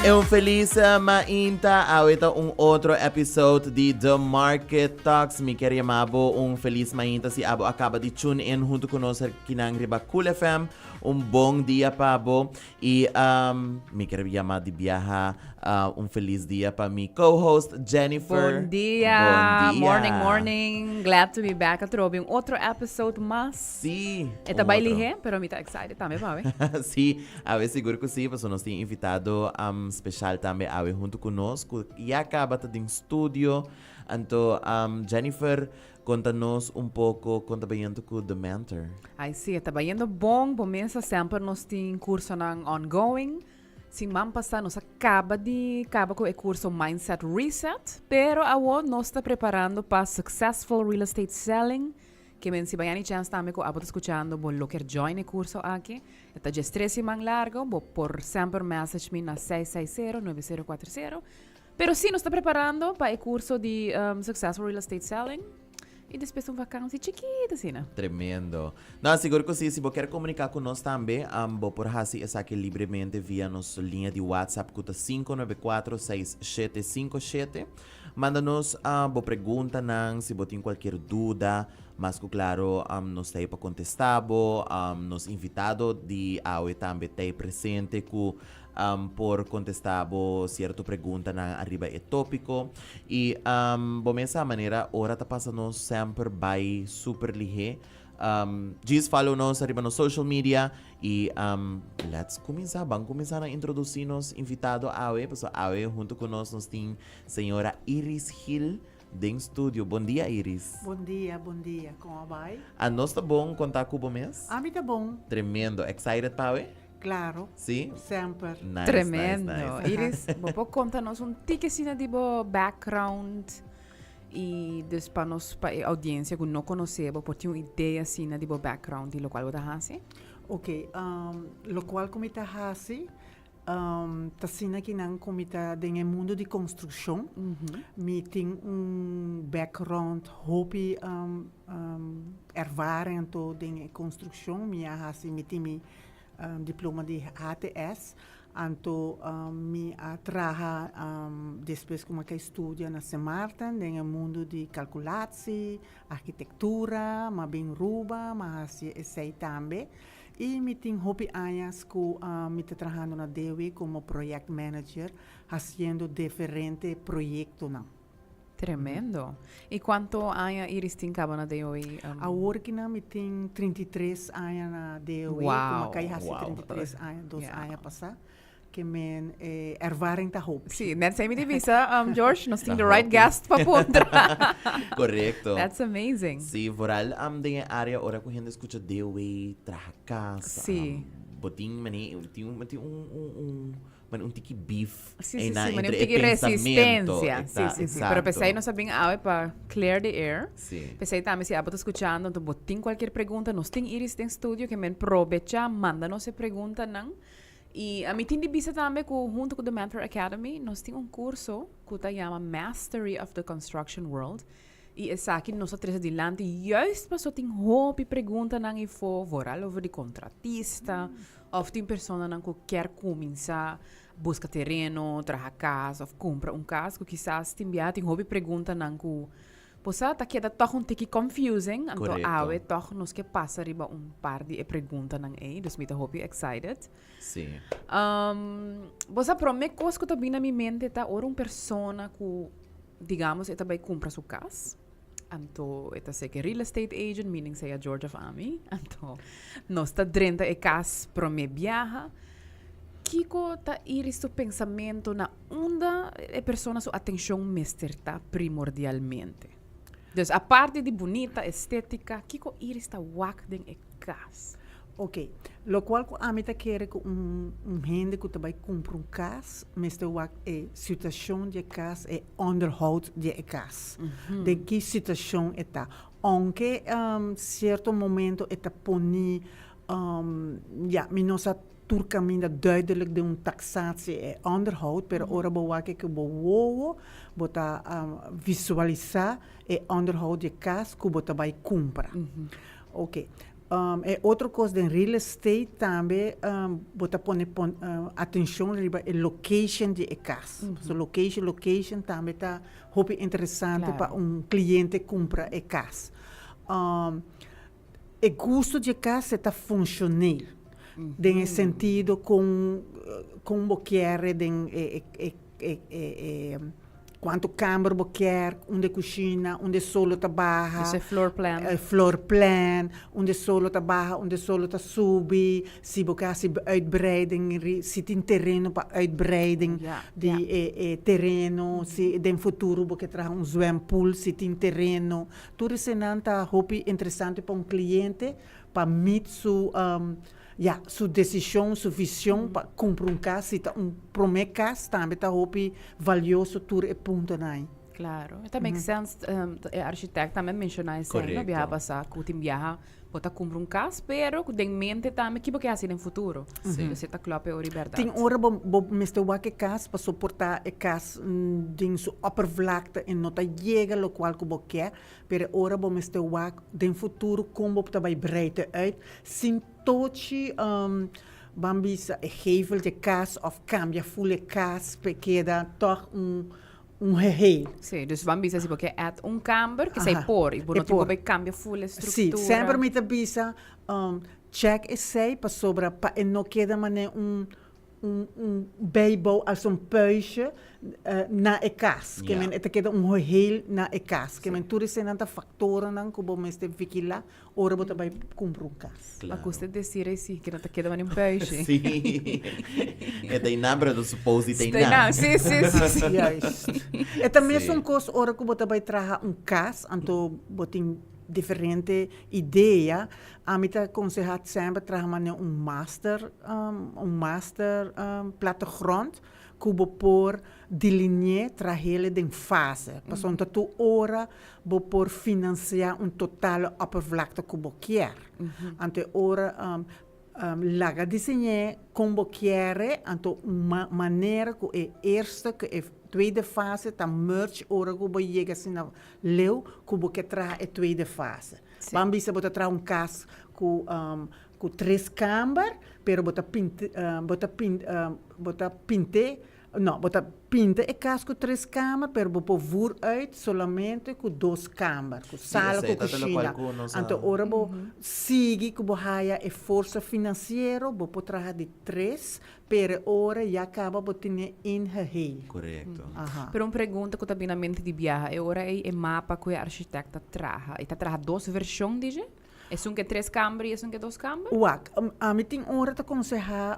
Un felis mainta, awe ta un otro episode di The Market Talks. Mi kier yama bo un felis mainta si abo a caba di tune in hunto cu nos akinan riba Cool FM. Un bon dia pa bo y mi kier yama di biaha un felis dia pa mi co-host Jennifer. Bon dia. Bon dia. Morning, morning. Glad to be back atrobe. Un otro episode mas. Sí. E ta bai lihé, pero mi ta excited tambe pa awe. Sí, awe sigur ku sí, pasobra nos tin invitado special tambe awe huntu ku nos, ku ya kaba ta den studio. Anto, Jennifer, konta nos un poko kon ta bayendo ku The Mentor. Ai sí, e ta bayendo bon. Bo mesa semper nos tin kursonan ongoing. Siman pasá nos a kaba di kaba ku e kurso Mindset Reset, pero awo nos ta preparando pa Successful Real Estate Selling. Ke men si bayani chèns tambe ku abo ta skuchando bo lo kier join e kurso aki. E ta djes tres siman largo, bo por semper message mi na 660 9040. Pero si nos ta preparando pa e kurso di Successful Real Estate Selling i despues un vakansi chikito asina. Tremendo. No, sigur ku si. Si bo kier komunika ku nos tambe, bo por hasi esaki libremente via nos liña di WhatsApp ku ta 594 6757. Manda nos bo preguntanan, si bo tin cualkier duda, mas cu claro nos ta ey pa contesta bo. Nos invitado di awe tambe ta ey presente cu por contesta bo cierto preguntanan ariba e topico. Y bo mes sa manera ora ta pasa nos semper bay super lihe. Djis follow nos ariba nos social media y let's cuminsa, ban cuminsa na introduci nos invitado awe, pasobra awe hunto cu nos nos tin Señora Iris Gil den studio. Bon dia Iris. Bon dia, bon dia. Con a bay? A nos ta bon, con ta cu bo mes? Ami ta bon. Tremendo. Excited pa awe? Claro. Si? Semper. Nice, Tremendo. nice, nice. Iris, bo por conta nos un tiki asina di bo background y dus pa nos, pa e audiencia cu no conoce bo por tin un idea asina di bo background y locual bo ta haci? Ok, locual cu mi ta haci Ta asina ki nan ku mi ta den e mundu di konstrukshon. Mi tin un background hopi ervaring anto den e konstrukshon. Mi a hasi, mi tin mi diploma di HTS. Anto mi a traha despues ku mi a kai studia na Sint Maarten den e mundu di kalkulatsi, arkitektura, mi a bin Ruba, mi a hasi esei tambe. Y mi tin hopi añas cu mi ta trahando na DOW como project manager haciendo diferente proyectonan. Tremendo. Y cuanto aña Iris tin caba na DOW? Awor kinan mi tin 33 aña na DOW. Wow. Como a cay haci 33 aña, dos aña pasa. Ke men e ervaring ta hopi. Sí, net sei mi di bisa, George, nos tin the right guest pa puntra. Correcto. That's amazing. Sí, vooral den e area ora cu hende scucha DOW, traha cas. Sí. Bo tin mane, tin un, tin un, un, un, mane un tiki beef. Sí, sí, einan sí, mane un entre e tiki pensamento. resistencia. Sí, sí, sí. Pero pesey nos a bin awe pa clear the air. Sí. Pesey tambe si abo ta scuchando, anto bo tin cualkier pregunta, nos tin Iris den studio, ke men probecha, manda nos e preguntanan. Y mi tin di bisa tambe cu hunto cu The Mentor Academy nos tin un curso cu ta yama Mastery of the Construction World y esaki nos a trece dilanti juist paso tin hopi preguntanan eyfo vooral over di contratista of tin personanan cu kier cuminsa busca tereno, traha cas of cumpra un cas cu kisas tin bia tin hopi preguntanan cu Bo sa, ta keda tòg un tiki confusing, anto Korekto. awe tòg nos ke pasa riba un par di e preguntanan ei, dus mi ta hopi excited. Sí. Bo sa, promé kos ku ta bini na mi mente ta ora un persona ku, digamos, e ta bai kumpra su kas, anto e ta seke real estate agent, meaning sea George of ami, anto nos ta drenta e kas promé biaha, kiko ta Iris su pensamentu na Unda e persona su atencion mester ta primordialmente? Dus aparte di bunita, estetica, kico Iris ta wak den e cas? Ok, locual cu ami ta kere cu un un hende cu ta bay cumpra un cas mester wak e situacion di e cas, e onderhoud di e cas. Den ki situacion e ta. Aunke cierto momento e ta poni, ya, mi no sa Tur kaminda duidelijk den un taxatie e onderhoud, pero ora bo wak e ku bo wowo, bo ta visualisá e onderhoud di e kas ku bo ta bai kumpra. Oke. E otro kos den real estate tambe bo ta pone atenshon riba e location di e kas. So location, location tambe ta hopi interesante pa un kliente kumpra e kas. E gusto di e kas e ta funshoneel den e sentido kon kon bo kier den e e Cuanto camber bo kier, unda e cushina, unda e solo ta baha. Dus e floor plan. E floor plan, unda e solo ta baha, unda e solo ta subi, si bo ke haci uitbreiding, si tin tereno pa uitbreiding di e e tereno, si den futuro bo ke traha un zwempool, si tin tereno. Tur esenan ta hopi interesante pa un cliente pa meet su Ya, su desishon, su vision pa kumpra un kas, si ta un promé kas, tambe ta hopi valioso tur e puntonan ei. Claro, e ta make sense, e architect tambe a menciona esei, no, biaha pasa, cu tin biaha bo ta cumpra un cas, pero cu den mente tambe ki bo ke haci den futuro. Dus e ta klop e ora berdad. Tin ora bo bo mester wak e kas pa soporta e kas den su oppervlakte e no ta yega lokual ku bo ke, Pero e ora bo mester wak den futuro kon bo ta bai breite uit sin tochi ban bisa e gevel di e kas of kambia ful e kas p'e keda tòg un un geheel. Sí, dus ban bisa si bo ke add un kamber ke esei por i bo no tin ku bai kambia ful e struktura. Sí, semper mi ta bisa check esei pasobra pa e no keda manera un un un bijbouw als un puisje na e kas. Ke men e ta keda un geheel na e kas. Ke men tur eseinan ta faktorennan ku bo mester vigilá ora bo ta bai kumpra un kas. Ma ku usted desir ei si, ke no ta keda mane un puisje. Sí. E ta einan, pero ta suppose di ta einan. Sí, sí, sí, sí. Juist. E ta mesun kos ora ku bo ta bai traha un kas, anto bo tin diferente idea. Ami ta konsehá semper traha manera un master, un master plattegrond ku bo por deline'é, trah'el den fase. Pasobra ta tur ora bo por finansiá un totale oppervlakte ku bo kier. Anto e ora laga diseñ'é kon bo kier e, anto un manera ku e eerste ku e tweede fase ta merge ora ku bo yega asina leu ku bo ke traha e tweede fase. Ban bisa bo ta traha un kas ku ku tres kamber, pero bo ta pint bo ta pint bo ta pint'é, no, bo ta pinta e kas ku tres kamber, pero bo por vùr uit solamente ku dos kamber, ku sala ku kushina. Anto ora bo sigui ku bo haya e forsa finansiero, bo por traha di tres, Pero e ora ya caba bo tene ingeheel. Correcto. Aha. Pero un pregunta cu ta bini na mente di biaha, e ora ey e mapa cu e architect ta traha, e ta traha dos version dije? Esun ke tres kamber y esun ke dos kamber? Wak, ami tin ora ta conseha,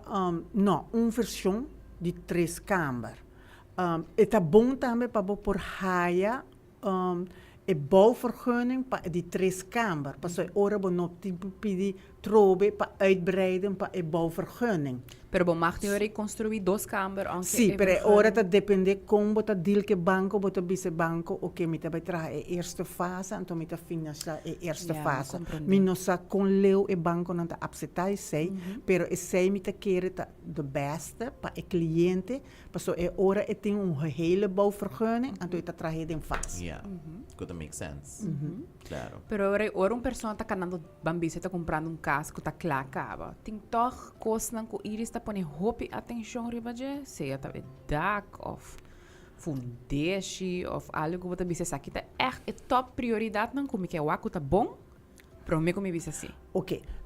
no, un version di tres kamber. E ta bon tambe pa bo por haya e bouwvergunning pa e di tres kamber, pasobra e ora bo no tin por pidi trobe pa uitbreiden pa e bouwvergunning. Pero bo mag tin ora di construi dos kamber aunke Sí, pero e ora ta depende kon bo ta deal ku e banko, bo ta bisa e banko, oke mi ta bai traha e eerste fase, anto mi ta financia e eerste fase. Mi no sa kon leu e bankonan ta apsepta esei, pero esei mi ta kere ta de beste pa e kliente Pasobra e ora e tin un gehele bouwvergunning, anto e ta trahe den fase. Ja, ku ta make sense. Claro. Pero ora ora un persona ta kanando ban bisa ta kumprando un kas ku ta kla kaba, tin tòg kosnan ku Iris ta pone hopi atenshon riba dje, sea ta e dak òf fundeshi òf algu ku bo ta bisa esaki ta ègt e tòp prioridatnan ku mi ke wak ku ta bon. Prome ku mi bisa si. Ok.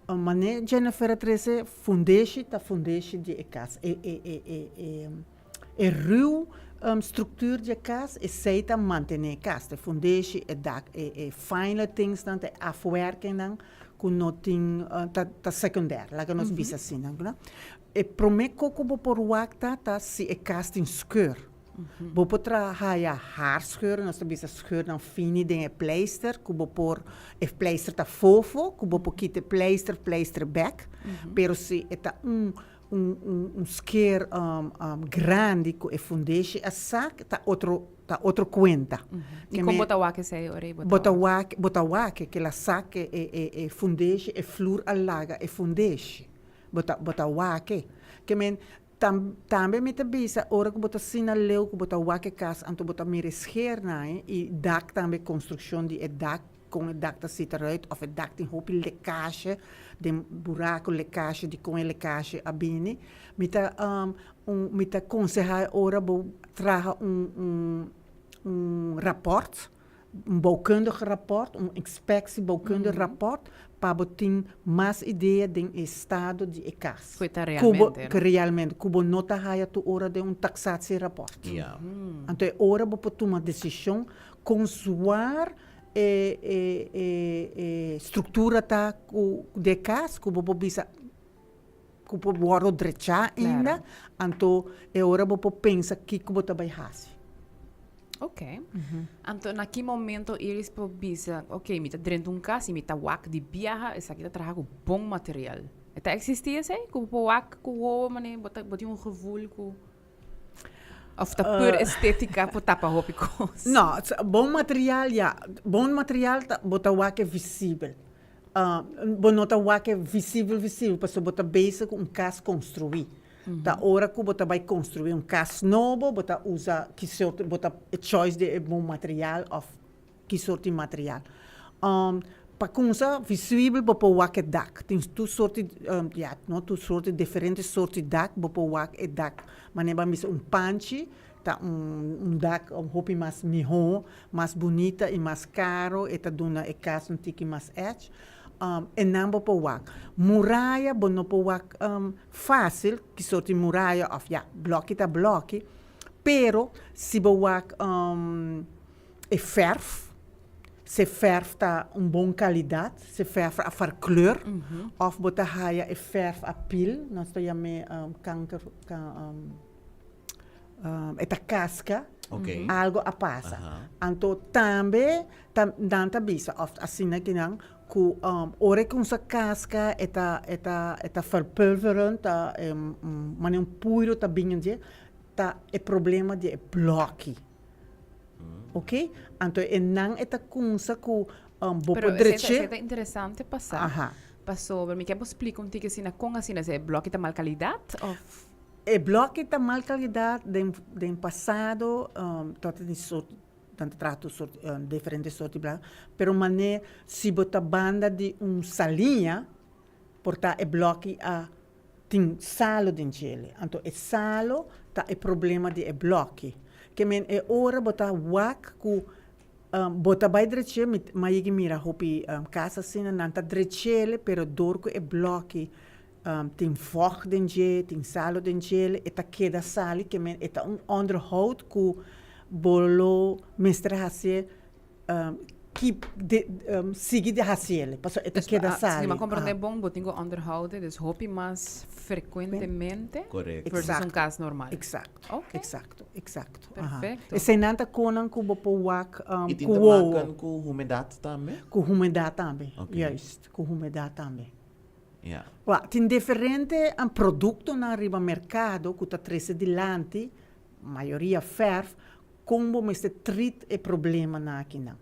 Mane Jennifer a trese fundeshi ta fundeshi di e kas. E e e e e e ruw structuur di e kas esei ta mantene e kas. E fundeshi, e dak, e e fijne thingsnan, ta e afwerkingnan ku no tin ta ta secundair, laga nos bisa asina. E prome ko ku bo por wak ta ta si e kas tin skeur. Bo por traha haya haarscheur, nos ta bisa scheurnan fini den e pleister ku bo por, e pleister ta fofo ku bo por kita e pleister, pleister bek, pero si e ta un un un un sker grandi ku e fundeshi a sak ta otro ta otro kuenta. I kon bo ta wak esei ora ei bo ta wak? Bo ta wak ke la sak e e e fundeshi e flur a laga e fundeshi bo ta bo ta wak e. Ke men Tambe mi ta bisa ora ku bo ta sina leu ku bo ta wak e kas anto bo ta mira e schernan i dak tambe konstrukshon di e dak. kon e dak ta sita eruit of e dak tin hopi lekashe den buraku lekashe di kon e lekashe a bini. Mi ta un mi ta konsehá e ora bo traha un un un rapòrt un bouwkundig rapport, un inspectie bouwkundig rapport, pa bo tin mas idea den e estado di e cas. Cu e ta Cu bo, realmente, cu realmente, cu bo no ta haya tur ora den un taxatierapport. Ja. Anto e ora bo por tuma decision con zwaar e e e e structura ta cu di e cas, cu bo por bisa, Ku por wòrdu drechá ainda, anto e ora bo por pensa kiko bo ta bai hasi. Ok. Anto na ki momento Iris por bisa, ok, mi ta drenta un kas i mi ta wak di biaha, esaki ta traha ku bon material. E ta eksistí esei? Ku bo por wak ku wowo manera bo ta bo tin un gevoel ku Of ta pur estetica por tapa hopi cos? No, bon material ya, bon material ta bo ta wak e visibel. Bo no ta wak e visibel visibel pasobra bo ta bezig ku un kas konstruí. Ta ora ku bo ta bai konstruí un kas nobo bo ta usa ki sorto bo ta e choice di e bon material òf ki sort di material. Pa kumsa visibel bo por wak e dak. Tin tur sort di, ya, no tur sort, diferente sort di dak bo por wak e dak. Manera bo a bisa un panchi ta un dak hopi mas mihó, mas bunita i mas karo, e ta duna e kas un tiki mas edge. Enan bo por wak. Muraya bo no por wak fásil, ki sort di muraya òf ya, blòki ta blòki, pero si bo wak E verf, si e verf ta un bon calidad, si e verf a verkleur, of bo ta haya e verf a pil, nos ta yam'e kanker, e ta casca, algo a pasa. Anto tambe ta nan ta bisa, of asina kinan, cu ora e cuminsa casca e ta e ta e ta verpulveren, ta manera un puiro ta bini dje, ta e problema di e bloki. Ok, anto e nan e ta cunsa cu bo por dreche. Pero esey ta interesante pa sa. Pasobra mi kier bo splica un tiki asina con asina e bloki ta mal calidad of? E bloki ta mal calidad den den pasado tabata tin sort nan ta traha tur sort diferente sort di bloki pero mane si bo ta banda di un saliña por ta e bloki a Tin salo den djele. Anto e salo ta e problema di e blòki. Ke men e ora bo ta wak ku bo ta bai drech'é, mi a yegi mira hopi kas asina, nan ta drech'ele pero dor ku e blòki tin vògt den dje, tin salo den djele, e ta keda sali, ke men e ta un onderhoud ku bo lo mester hasié keep de sigui di hasiele pasobra e ta keda sali. Si mi a comprende bon bo tin ku onderhoude dus hopi mas frekuentemente Correcto. versus un kas normal. Exacto. Ok. Exacto, exacto. Perfecto. Eseinan ta konan ku bo por wak I tin ku te wowo. maken ku humedat tambe? Ku humedat tambe, Ok. juist, ku humedat tambe. Ja. Wak, tin diferente produktonan riba merkado ku ta trese dilanti, mayoria fèrf, Kon bo mester treat e problemanan akinan.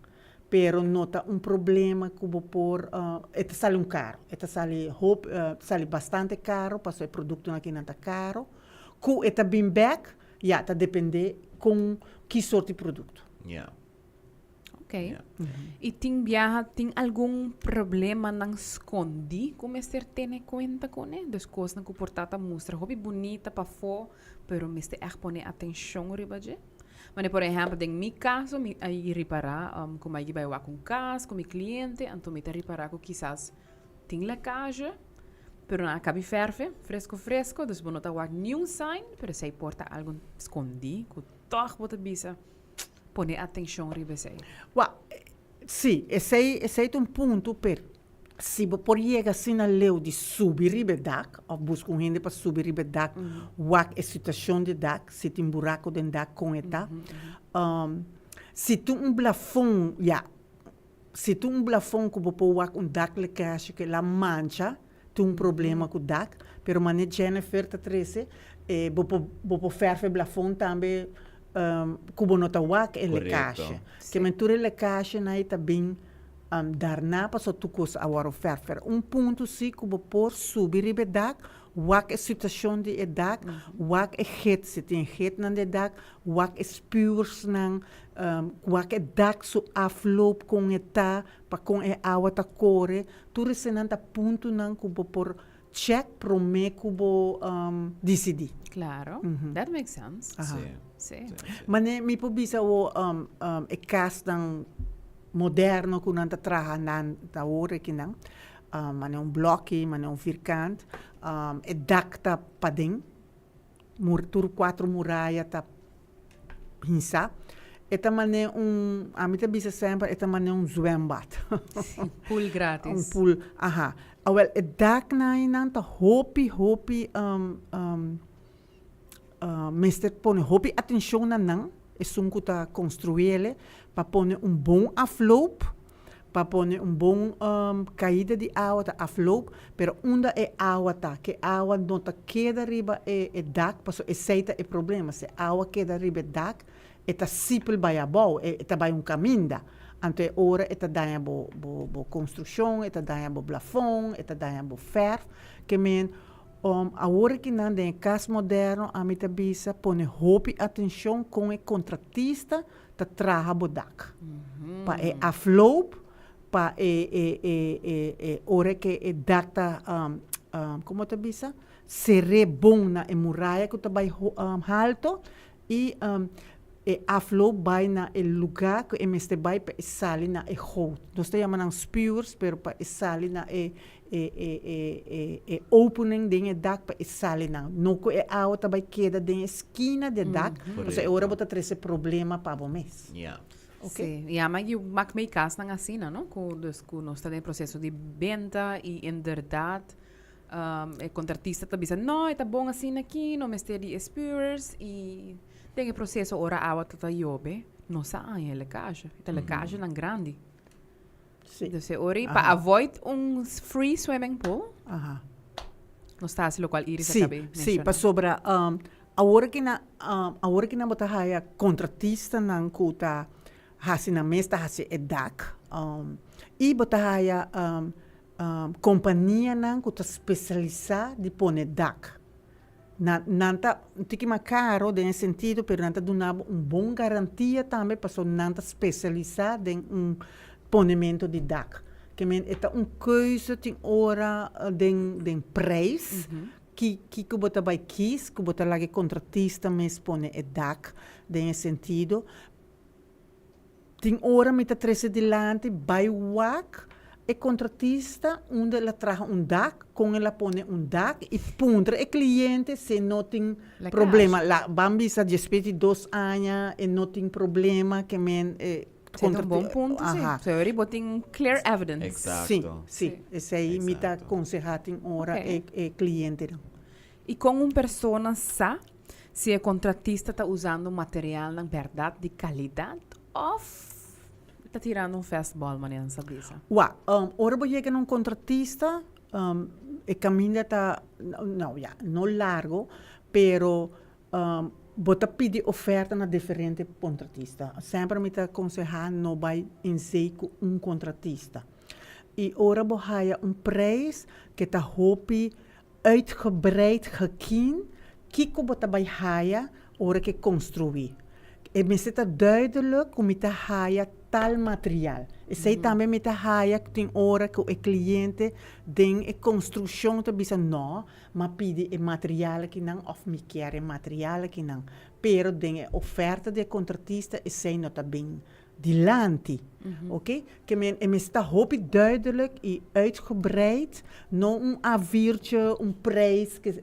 Pero no ta un problema ku bo por, e ta sali un karo, e ta sali hopi, sali bastante karo pasobra e produktonan akinan ta karo. Ku e ta bin bèk, ya, ta dependé kon, ki sort di produkto. Ja. Ok. I tin biaha tin algun problemanan skondí ku mester tene kuenta kuné? Dus kosnan ku por ta ta mustra hopi bunita pafó, pero mester ègt pone atenshon riba dje. Manera por ehèmpel den mi kaso mi a ripará ku mi a bai wak un kas ku mi kliente, anto mi ta ripará ku kisas tin lekazje, pero nan a kabi fèrfe fresko fresko, dus bo no ta wak niun sign, pero esei por ta algu skondí ku tòg bo ta bisa pone atenshon riba esei. Wak, sí, esei esei ta un punto, pero si bo por yega asina leu di subi riba e dak òf buska un hende pa subi riba e dak, wak e situashon di e dak, si tin buraku den dak kon e ta. Si tin un blafon, ya, si tin un blafon ku bo por wak un daklekasje ku el a mancha, tin un problema ku dak, pero manera Jennifer ta trese, e bo por bo por fèrf e blafon tambe ku bo no ta wak e lekasje. Korekto. Ke men tur e lekasjenan ei ta bin. Daarna paso tur kos a wòrdu fèrf. Pero un punto si ku bo por subi riba e dak, wak e situashon di e dak, wak e get, si tin getnan di e dak, wak e spuwersnan, wak e dak su afloop kon e ta, pa kon e awa ta kore. Tur esenan ta puntonan ku bo por check promé ku bo disidí. Claro, that makes sense. Aha. Sí. Sí. Mane mi por bisa awor e kasnan moderno ku nan ta traha nan awor akinan, mane un blòki, mane un vierkant, e dak ta paden, mur tur kuatro muraya ta hinsa. E ta mane un, ami ta bisa semper, e ta mane un zwembad. Pool gratis. Un pool, aha. Awel, e daknan einan ta hopi, hopi, mester pone hopi atencion na nan, esun cu ta construiele, pa pone un bon afloop, pa pone un bon caida di awa ta afloop, pero unda e awa ta, ke awa no ta keda riba e e dak, pasobra esey ta e problema, si awa keda riba e dak, e ta sipel bay abou, e ta bay un caminda, anto e ora e ta daña bo bo bo construccion, e ta daña bo blafon, e ta daña bo verf, ke men awor aki nan den e cas moderno ami ta bisa pone hopi atencion con e contratista ta traha bo dak. Pa e afloop, pa e e e e e ora ke e dak ta komo ta bisa? Ser'é bon na e muraya ku ta bai halto i e afloop bai na e lugá ku e mester bai pa e sali na e goot. Nos ta yama nan spuwers, pero pa e sali na e e e e e e opening den e dak pa e sali nan. No ku e awa ta bai keda den e skina di e dak, pasobra e ora bo ta trese problema pa bo mes. Ya. Ok. Sí, ya ma yu mak mei kasnan asina, no? Ku dus ku nos ta den proseso di benta i inderdaad e kontratista ta bisa no, e ta bon asina aki, no mester di e spuwers i den e proseso ora awa ta ta yobe, nos a haña e lekasje. E ta lekasjenan grandi. Sí. Dus e ora pa avoid un free swimming pool. Aha. Nos ta hasi lokual Iris a Sí, kabe sí, menshoná. pasobra um, awor ki na um, awor ki nan bo ta haya kontratistanan ku ta hasi nan mes ta hasi e dak um, i bo ta haya um, um, kompanianan ku ta spesialisá di pone dak. Nan, nan ta un tiki mas caro den e sentido, pero nan ta duna bo un bon garantia tambe pasobra nan ta specialisa den un ponemento di dak. Ke men e ta un keuze tin ora den, den prijs, ki, kiko bo ta bai kies, ku bo ta laga e contratista mes pone e dak den e sentido. Tin ora mi ta trece dilanti bay wak e contratista unda el a traha un dak, con el a pone un dak y puntra e cliente si e no tin problema. La ban bisa despues di dos aña e no tin problema ke men e Esei ta un bon punto si. Sorry, bo tin clear evidence. Exacto. Si, si. Esei mi ta conseha tin ora e clientenan. Y con un persona sa si e contratista ta usando materialnan berdad di calidad of ta tirando un fastball manera nan sa bisa? Wak, ora bo yega na un contratista, e caminda ta, no ya, no largo, pero bo ta pidi oferta na diferente contratista. Semper mi ta conseha no bay in zee cu un contratista. Y ora bo haya un prijs ke ta hopi Uitgebreid gekien kiko bo ta bai haya ora ke konstruí. E mester ta duidelijk ku mi ta haya tal material. Esei tambe mi ta haya ku tin ora ku e kliente den e konstrukshon ta bisa no, m'a pidi e material akinan òf mi kier e material akinan. Pero den e oferta di e kontratista esei no ta bin dilanti, ok? Ke men e mester ta hopi duidelijk i uitgebreid, no un A-viertje, un prijs ke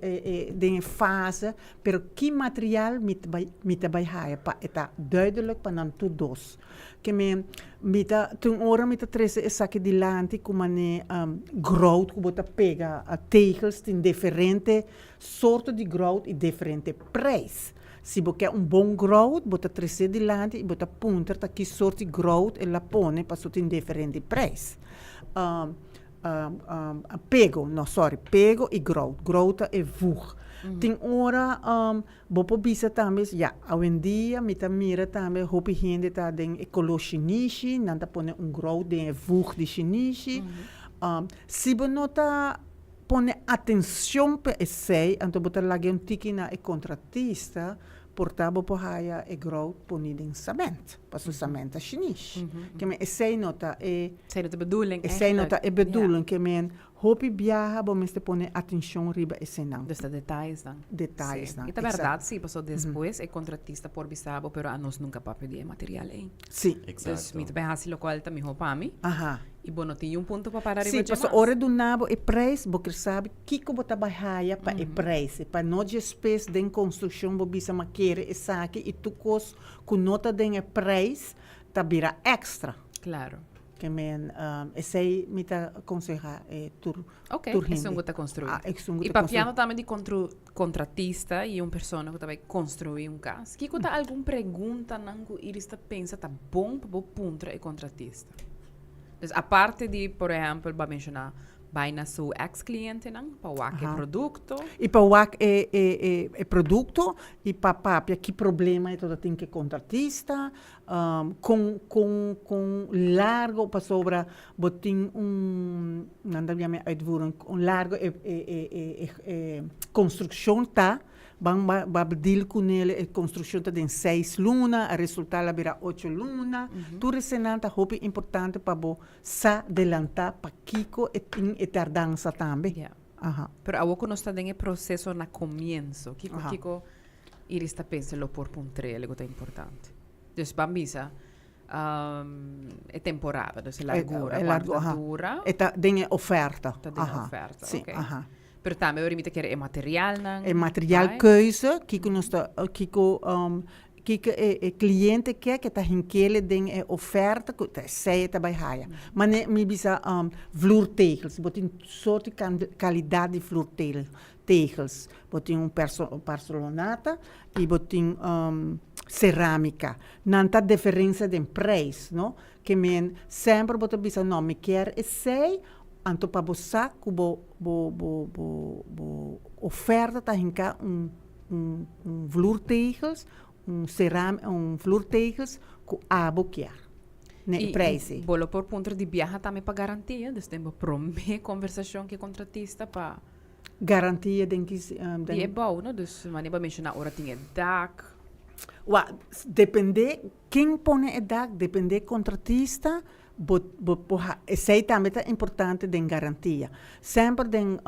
den e fase, pero ki material mi ta bai mi ta bai haya pa e ta duidelijk pa nan tur dos. Ke men mi ta tin ora mi ta trese esaki dilanti ku mane grout ku bo ta pega tegels tin diferente sorto di grout i diferente prijs. Si bo ke un bon grout, bo ta tres'é dilanti i bo ta puntra ta ki sort di grout el a pone paso tin diferente prijs. Pego, no sorry, pego i grout. Grout ta e voeg. Tin ora bo por bisa tambe, ya, awendia mi ta mira tambe hopi hende ta den e koló shinishi, nan ta pone un grout den e vug di shinishi. Si bo no ta pone atencion pa esey, anto bo ta laga un tiki na e contratista, por ta bo por haya e grout poni den cement, pasobra cement ta shinish. Ke men esey no ta e. Esey no ta e bedoeling Esey no ta e bedoeling, ke men hopi biaha bo mester pone atencion riba eseynan. Dus ta detayesnan. Detayesnan, Si, y ta berdad si, pasobra despues e contratista por bisa bo, pero anos nunca papia di e material ey. Si. Dus mi ta bay haci locual ta miho pa mi. Aha. Y bo no tin un punto pa para riba Sí, dje pasobra mas. ora e duna bo e prijs, bo kier sabi kiko bo ta bai haya pa e prijs. Pa no djespes den construccion bo bisa ma kere esaki y tur cos cu no ta den e prijs ta bira extra. Claro. Ke men esey mi ta conseha e tur Ok, tur hende. esun cu ta construi. Ah, esun cu Y ta construi. papiando tambe di contru contratista y un persona cu ta bai construi un cas, kico ta algun preguntanan cu Iris ta pensa ta bon pa bo puntra e contratista? Dus aparte di, por ehempel, bo a menciona bai na su ex clientenan pa wak e producto. Y pa wak e e e e producto y pa papia ki problema e ta tin cu e contratista, con con con largo pasobra bo tin un nan ta yama uitvoering con largo e e e e e construccion ta ban ba deal cunele e construccion ta den seis luna a resulta la bira ocho luna tur esenan ta hopi importante pa bo sa delanta pakico e tin e tardansa tambe. Aha. Pero awor cu nos ta den e proceso na comienso kico kico Iris ta pensa lo por puntr'el ku ta importante. Dus ban bisa e temporada, dus e largura, E kuantu largu, ta aha. dura. E ta den e oferta. Ta den e Aha, oferta, sí, oké. aha. Pero tambe ora mi ta kere e materialnan, E material right? keuze, kiko nos ta, kiko kiko e e kliente ke, ke ta hinkele den e oferta ku ta esei e ta bai haya. Mane mi bisa vloertegels, bo tin sorti kalidat di vloertegel. Tegels, bo tin un porcelonata y bo tin ceramica. Nan ta diferencia den prijs, no? Ke men semper bo ta bisa no mi kier esey, anto pa bo sa cu bo bo bo bo bo oferta ta hinca un un un vloertegels, un ceram un vloertegels cu abo kier. Ne e prijs ey. Bo lo por puntra di biaha tambe pa garantia, dus den bo prome conversacion cu e contratista pa. Garantia den ki den. Di e bou, no? Dus manera bo a menshoná ora tin e dak. Wa, dependé ken pone e dak, dependé kontratista, bo bo por ha, esei tambe ta importante den garantia. Semper den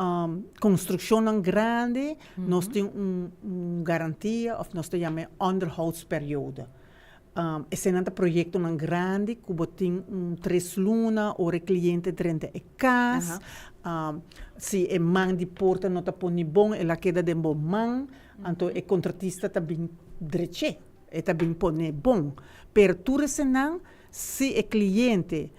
konstrukshonnan grandi nos tin un un garantia òf nos ta yam'é onderhoudsperiode. Eseinan ta proyektonan grandi ku bo tin un tres luna ora e kliente drenta e kas. Si e man di porta no ta poni bon, el a keda den bo man, anto e kontratista ta bin drech'é, e ta bin pone bon. Pero tur eseinan, si e kliente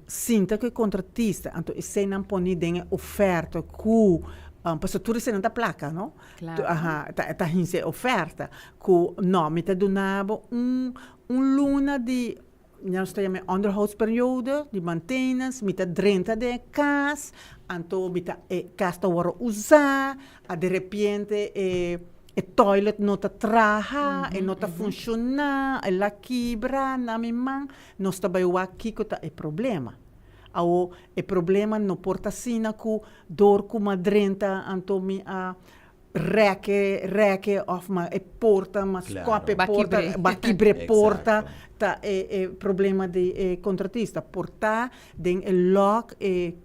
sinta ku e kontratista, anto eseinan poni den e oferta ku, pasobra tur eseinan ta plaka, no? Claro. Aha, ta, ta hinse oferta ku no, mi ta duna bo un, un luna di, nos ta yama e onderhoudsperiode, di mantenance, mi ta drenta den e kas, anto mi ta, e kas ta wòrdu usá, a derepente e e toilet no ta traha, e no ta funshoná, el a kibra na mi man, nos ta bai wak kiko ta e problema. Awo, e problema no por ta asina ku Dor ku m'a drenta anto mi a rèk rèk òf m'a e porta m'a skòp e porta b'a kibra e porta ta e e problema di e kontratista por ta den e lòk e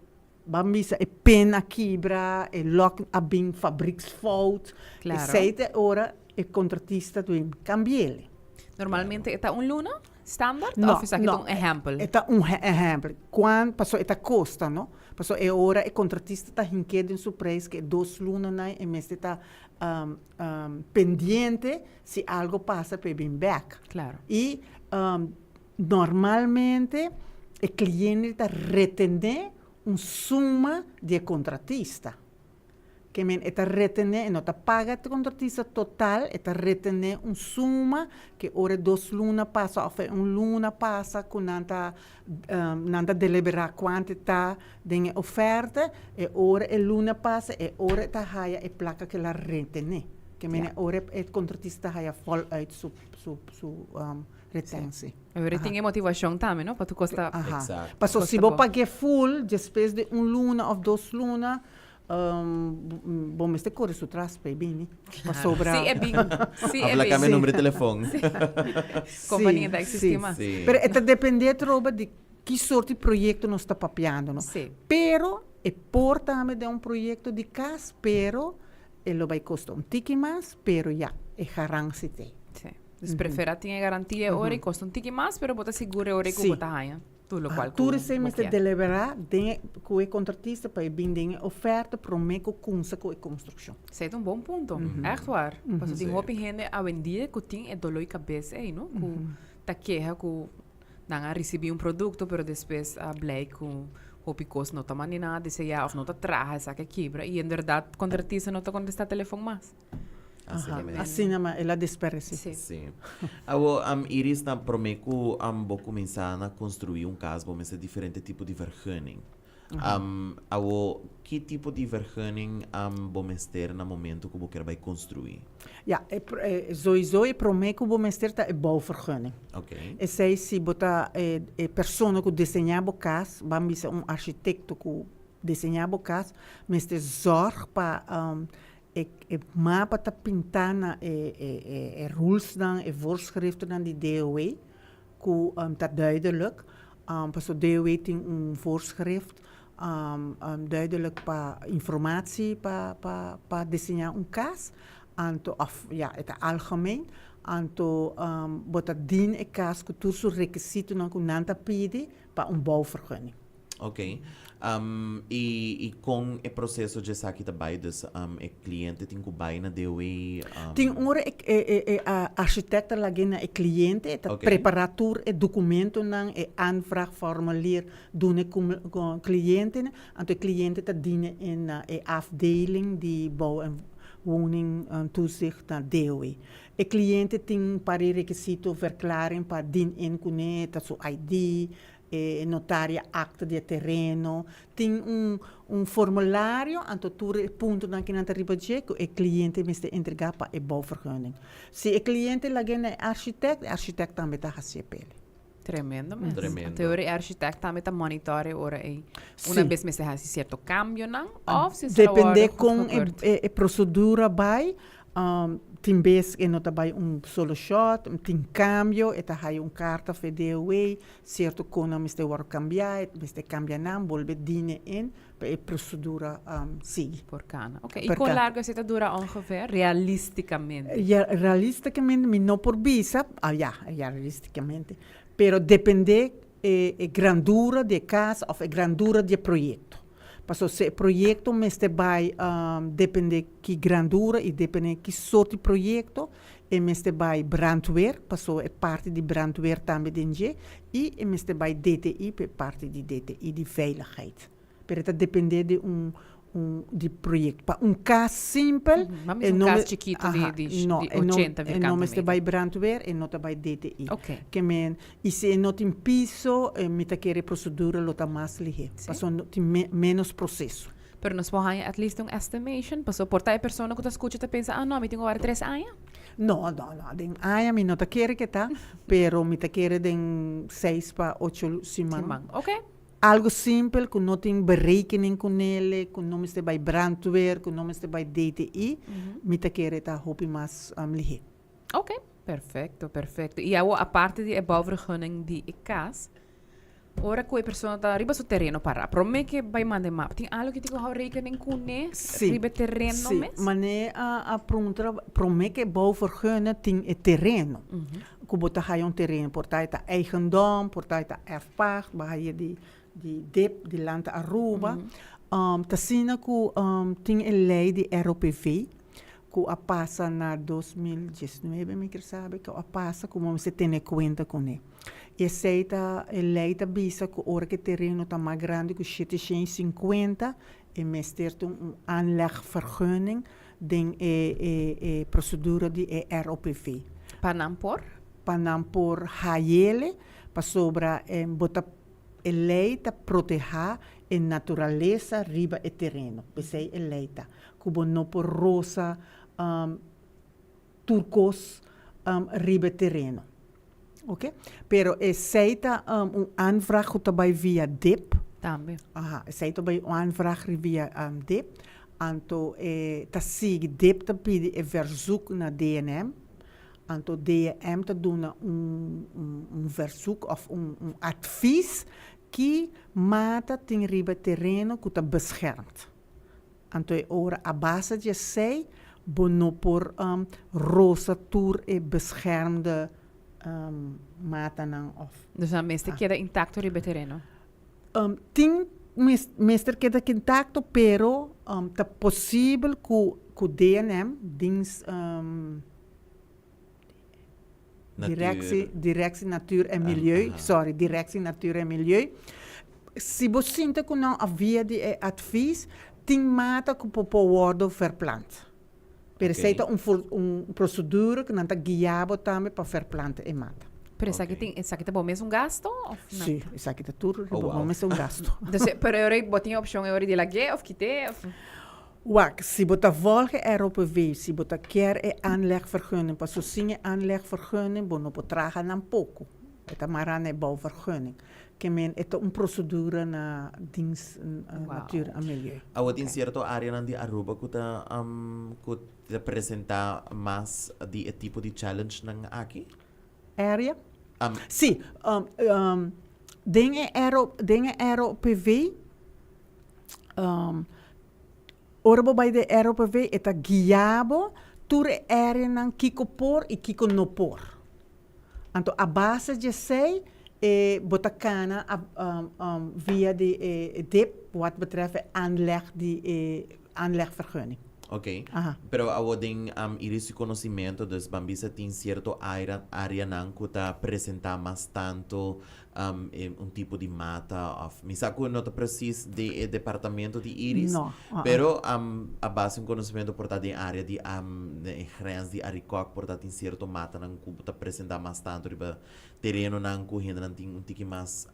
ban bisa e pen a kibra e lòk a bin fabriksfout esei ta e ora e kontratista ta bin kambi'el. Normalmente e ta un luna standaard òf esaki ta un ehèmpel? E ta un ehèmpel. Kuan pasobra e ta kosta no. Pasobra e ora e kontratista ta hink'é den su preis ku e dos lunanan e mester ta pendiente si algo pasa pa e bin bèk. Klaro. I normalmente e kliente ta retené un suma di e kontratista. Ke men e ta retené, e no ta paga e kontratista total, e ta retené un suma ke ora e dos luna pasa òf e un luna pasa ku nan ta nan ta deliberá kuantu e ta den e oferta, e ora e luna pasa e ora e ta haya e plaka ku el a retené. Ke men e ora e kontratista ta haya voluit su su su retentie. Awor e tin e motivashon tambe, no? Pa tur kos ta. Aha. Paso si bo pag'é full despues di un luna òf dos luna, Bo mester kore su tras pa e bini. Pasobra. Si e bin. Si e bin. Habla cambia numero di telefon. Compania ta existi mas. Pero e ta depende atrobe di ki soort di proyecto nos ta papiando, no? Pero e por tambe den un proyecto di cas, pero e lo bay costa un tiki mas, pero ya, e garantie t'ey. Si. Dus prefera tin e garantia e ora y costa un tiki mas, pero bo ta sigur e ora cu bo ta haya. Tur lokual ku Tur esei bo mester kier. deliberá den e ku e kontratista pa e bin den e oferta promé ku kumsa ku e konstrukshon. Esei ta un bon punto, ègt waar. Pasobra tin hopi hende awendia ku tin e doló di kabes ei, no? Ku ta keha ku nan a risibí un produkto pero despues a blijk ku hopi kos no ta manera nan a deseá òf no ta traha esaki a kibra i inderdat kontratista no ta kontestá telefòn mas. Asina mes. Asina mes, el a desperesé. Sí. Sí. Awo, Iris, na promé ku bo kuminsá na konstruí un kas, bo mester diferente tipo di vergunning. Awo, ki tipo di vergunning bo mester na momento ku bo kier bai konstruí? Ja, e sowieso e promé ku bo mester ta e bouwvergunning. Oké. Esei si bo ta e persona ku diseñá bo kas, ban bisa un architekto ku diseñá bo kas, mester zòrg pa E e mapa ta pintá na e e e e rulesnan, e voorschriftennan di DOW ku ta duidelijk. Pasobra DOW tin un voorschrift duidelijk pa informatie pa pa pa diseñá un kas, anto òf ya e ta algemeen. Anto bo ta dien e kas ku tur su rekisitonan ku nan ta pidi pa un bouwvergunning. Ok. Um, i, i kon e proseso dje esaki ta bai? Dus um, e kliente tin ku bai na DOW? Um... Tin ora e, e, e, e architect ta lag'é na e kliente, e ta okay. prepará tur e dokumentonan, e aanvraagformulier duna e kliente, anto e kliente ta dina e na e afdeling di bouw en woning toezicht na DOW. E kliente tin un par di rekisito, verklaring pa dien in kuné, ta su ID, E notaria akta di e tereno. Tin un un formulario, anto tur e puntonan ku nan ta riba dje ku e kliente mester entregá pa e bouwvergunning. Si e kliente lag'é na e architect, e architect tambe ta hasi e peli. Tremendo mes. Tremendo. Anto ora e architect tambe ta monitor e ora ei. Una bes mester hasi sierto kambionan òf si esei a wòrdu Depende kon goedgekeurd. e e prosedura bai, Tin bes e no ta bai un solo shot, tin cambio, e ta haya un carta fe DOW, cierto conan mester worde cambia, e mester cambia nan, bolbe dine in pa e procedura sigui. Por cana. Ok, y con largo esey ta dura ongeveer, realisticamente? Ja, realisticamente mi no por bisa, ah ja, ja realisticamente, pero depende e grandura di e cas of e grandura di e proyecto. Paso si e proyecto mester bai depende ki grandura y depende ki soort di proyecto e mester bai brandweer, paso e parti di brandweer tambe den dje y e mester bai DTI pa e parti di DTI di veiligheid. Pero e ta depende di un un di proyecto. Pa un cas simpel Mami e un cas chikito di di ochenta e no mester bai brandweer e no ta bai DTI. Ke men Y si e no tin piso, mi ta kere e procedura lo ta mas lihé. Sí. Pasobra no tin menos proceso. Pero nos por haña at least un estimation? Pasobra por ta e persona cu ta scucha ta pensa, ah no, mi tin cu wara tres aña. No, no, no. Den aña mi no ta kere ke ta, pero mi ta kere den seis pa ocho siman. Siman, ok. Algo simpel cu no tin berekening cu nele, cu no mester bay brandweer, cu no mester bay DTI, mi ta kere ta hopi mas lihé. Ok, perfecto, perfecto. Y awo aparte di e bouwvergunning di e cas, ora cu e persona ta riba su tereno para, prome ke bay manda e mapa, tin algo ke tin cu hou rekening cune Sí, riba e tereno sí. mes? Mane a a puntra, prome ke bouwvergunning tin e tereno, cu bo ta haya un tereno, por ta e ta eigendom, por ta e ta erfpacht, bo haya di di dip, di Land Aruba, ta asina cu tin e ley di ROPV. ku a pasa na 2019 mi kier sabi ku a pasa ku bo mester tene kuenta kuné. Esei ta e lei ta bisa ku ora ku e tereno ta mas grandi ku 750 e mester tin un aanlegvergunning den e e e prosedura di e ROPV. Pa nan por? Pa nan por hayele pasobra bo ta e lei ta protehá e naturalesa riba e tereno. P'esei e lei ta ku bo no por rosa tur kos riba e tereno. Oke. Pero esei ta un aanvraag ku ta bai via dip. Tambe. Aha, esei ta bai un aanvraag via dip. Anto e ta sigui, dip ta pidi e verzoek na DNM. Anto DNM ta duna un un verzoek òf un un advies ki mata tin riba e tereno ku ta beschermd. Anto e ora a base di esei bo no por rosa tur e beschermde matanan of. Dus nan mester keda intacto riba e tereno? Tin mester keda intacto pero ta posibel cu cu DNM, Dienst Directie, Directie Natuur en Milieu, sorry, Directie Natuur en Milieu, si bo sinti ku nan a via di e advies, tin mata ku por por wòrdu verplant. Pero esei ta un un prosedura ku nan ta guia bo tambe pa verplanta e mata. Pero esaki tin, esaki ta bo mes un gasto òf no? Sí, esaki ta tur riba bo mes un gasto. Entonces, pero e ora bo tin e opshon e ora di lag'é òf kit'é òf? Wak, si bo ta volg e ROPV, si bo ta kier e aanlegvergunning, paso sin e aanlegvergunning bo no por traha nan poko. E ta mara na e bouwvergunning. Ke men e ta un procedura na Dienst Natuur en Milieu. Awo tin cierto areanan di Aruba cu ta cu ta presenta mas di e tipo di challengenan aki? Area? Si, den e den e ROPV Ora bo bai den ROPV e ta guia bo tur e areanan kiko por i kiko no por. Anto a base di esei e bo ta kana via di e dip wat betreft e aanleg di e aanlegvergunning. Oké. Pero awor den Iris su conocimento dus ban bisa tin cierto areanan cu ta presenta mas tanto un tipo di mata of mi sa cu no ta precies den e departamento di Iris, No, uh-uh. pero a base un conocimento por ta den area di den e grens di Arikok por ta tin cierto matanan cu ta presenta mas tanto riba terenonan cu hendenan tin un tiki mas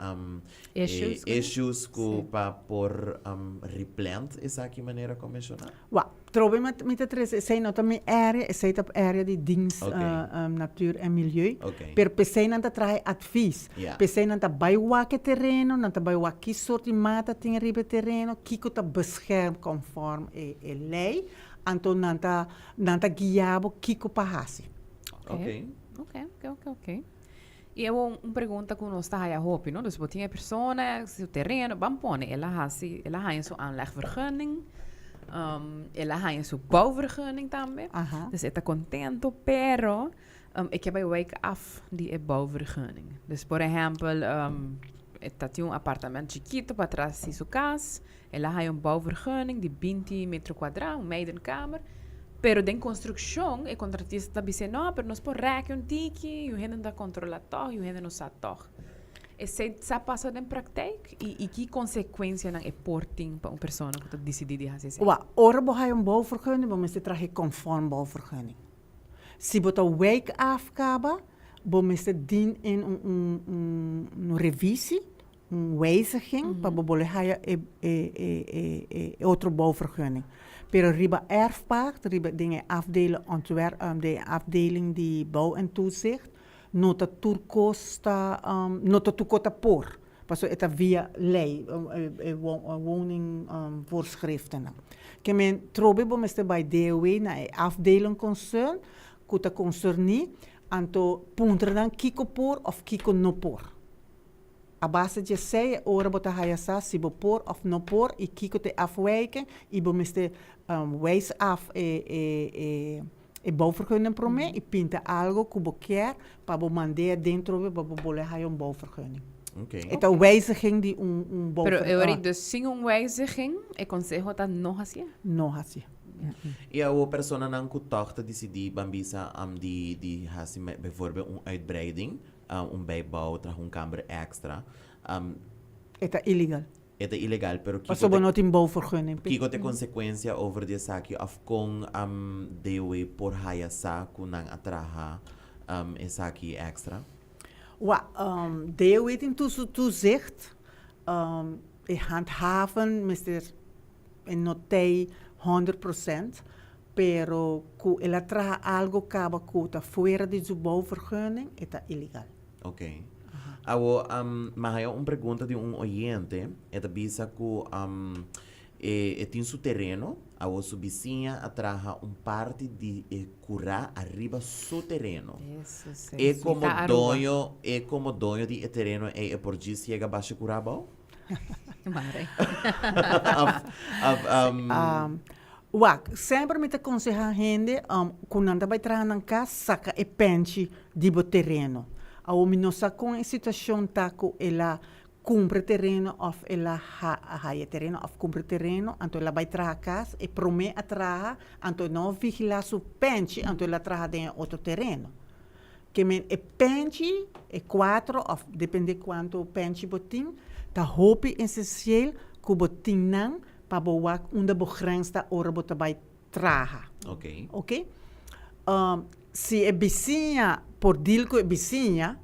Issues cu. issues cu pa por replant esaki manera cu a menciona. Wak, trobe mi mi ta trese esei no ta mi area, esei ta area di dienst natuur en milieu. Pero p'esei nan ta traha e advies. P'esei nan ta bai wak e tereno, nan ta bai wak ki sort di mata tin riba e tereno, kiko ta beschermd conform e e lei, anto nan ta nan ta guia bo kiko pa hasi. Oké, oké, oké, oké. I e un pregunta ku nos ta haya hopi, no? Dus bo tin e persona, su tereno, ban pone, el a hasi, el a haña su aanlegvergunning, el a haña su bouwvergunning tambe. Dus e ta kontento, pero e ke bai wijk af di e bouwvergunning. Dus por ehèmpel, e ta tin un apartamento chikito patras di su kas, El a haña un bouwvergunning di binti metro kuadrá, un meidenkamer. Pero den konstrukshon e kontratista ta bis'é, no, pero nos por rèk un tiki, yu hende no ta kontrolá tòg, yu hende no sa tòg. Esei sa pasa den praktijk? I i ki konsekuensianan e por tin pa un persona ku ta disidí di hasi esei? Wak, ora bo haña un bouwvergunning, bo mester traha e konform bouwvergunning. Si bo ta wijk af kaba, bo mester dien in un un un revisie, un wijziging pa bo bolbe haya e e e e e otro bouwvergunning. Pero riba erfpacht, riba den e afdelen ontwerp, den e afdeling di bouw en toezicht, no ta tur kos ta, no ta tur kos ta por, pasobra e ta via lei, e woningvoorschriftennan. Ke men trobe bo mester bai DOW na e afdeling concern ku ta konserní, anto puntra nan kiko por òf kiko no por. A base dje esei e ora bo ta haya sa si bo por of no por y kico ta e afwijking y bo mester wijs af e e e e bouwvergunning prome y pinta algo cu bo kier pa bo mand'e adentro pa bo bolbe haya un bouwvergunning. Okay. E ta wijziging di un un Pero e ora dus sin un wijziging e conseho ta no haci'e? No haci'e. I awor personanan ku tòg ta disidí ban bisa di di hasi bijvoorbeeld un uitbreiding, un bijbouw, traha un kamber èkstra. E ta ilegal. E ta ilegal, pero kiko Pasobra bo no tin bouwvergunning. Kiko ta e konsekuensia over di esaki òf kon DOW por haya sa ku nan a traha esaki èkstra? Wa, DOW tin tur su toezicht. E handhaven mester e no t'ei 100%, pero ku el a traha algo kaba ku ta fuera di su bouwvergunning, e ta ilegal. Ok. Awo, mi a haya un pregunta di un oyente, e ta bisa ku e e tin su tereno, awo su bisiña a traha un parti di e kurá ariba su tereno. E komo doño, e komo doño di e tereno ei e por djis yega basha kurá abou? Mare. Of, of, Wak, semper mi ta konsehá hende ku nan ta bai traha nan kas, saka e pènchi di bo tereno. Awor mi no sa kon e situashon ta ku el a kumpra e tereno òf el a haya e tereno òf kumpra e tereno, anto el a bai traha kas, e promé a traha, anto e no a vigilá su pènchi, anto el a traha den e otro tereno. Ke men e pènchi, e kuatro òf dependé kuantu pènchi bo tin, ta hopi esensiel ku bo tin nan pa bo wak unda bo grens ta ora bo ta bai traha. Ok. Ok? Si e bisiña por deal ku e bisiña,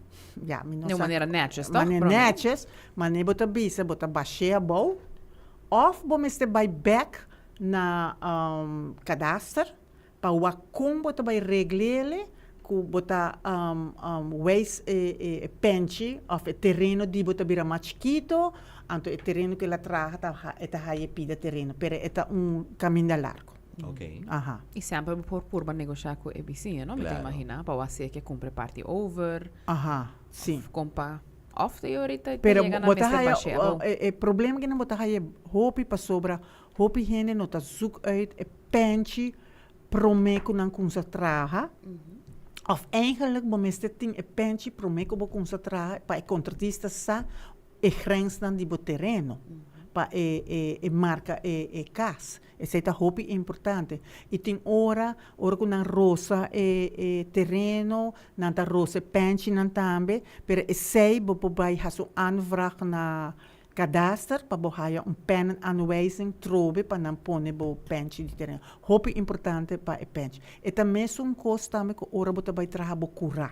ya, mi no Di un sa. manera netjes, toch? Manera Promé. netjes, manera bo ta bisa bo ta bash'é abou, òf bo mester bai bèk na kadaster pa wak kon bo ta bai regl'ele ku bo ta wijs e penchi òf e tereno di bo ta bira mas chikito, anto e tereno ku el a traha ta e ta haya e pida tereno, pero e ta un kaminda largu. Ok. Aha. I semper bo por purba negoshá ku e bisiña, no? Mi ta Claro. imaginá, pa wak si e ke kumpra e parti over. Aha, si. Òf kompa, òf te ahorita te Pero yega na bo ta mester haya bash'é abou. e problema kinan bo ta haya hopi pasobra hopi hende no ta zoek uit e penchi promé ku nan kumsa traha, òf eigenlijk bo mester tin e penchi promé ku bo kumsa traha pa e kontratista sa e grensnan di bo tereno, pa e e e marka e e kas. Esei ta hopi importante. I tin ora, ora ku nan rosa e e tereno, nan ta rosa e penchinan tambe, pero esei bo por bai hasi un aanvraag na Kadaster pa bo haya un pen aanwijzing trobe pa nan pone bo penchi di tereno. Hopi importante pa e penchi. E ta mesun kos tambe ku ora bo ta bai traha bo kurá.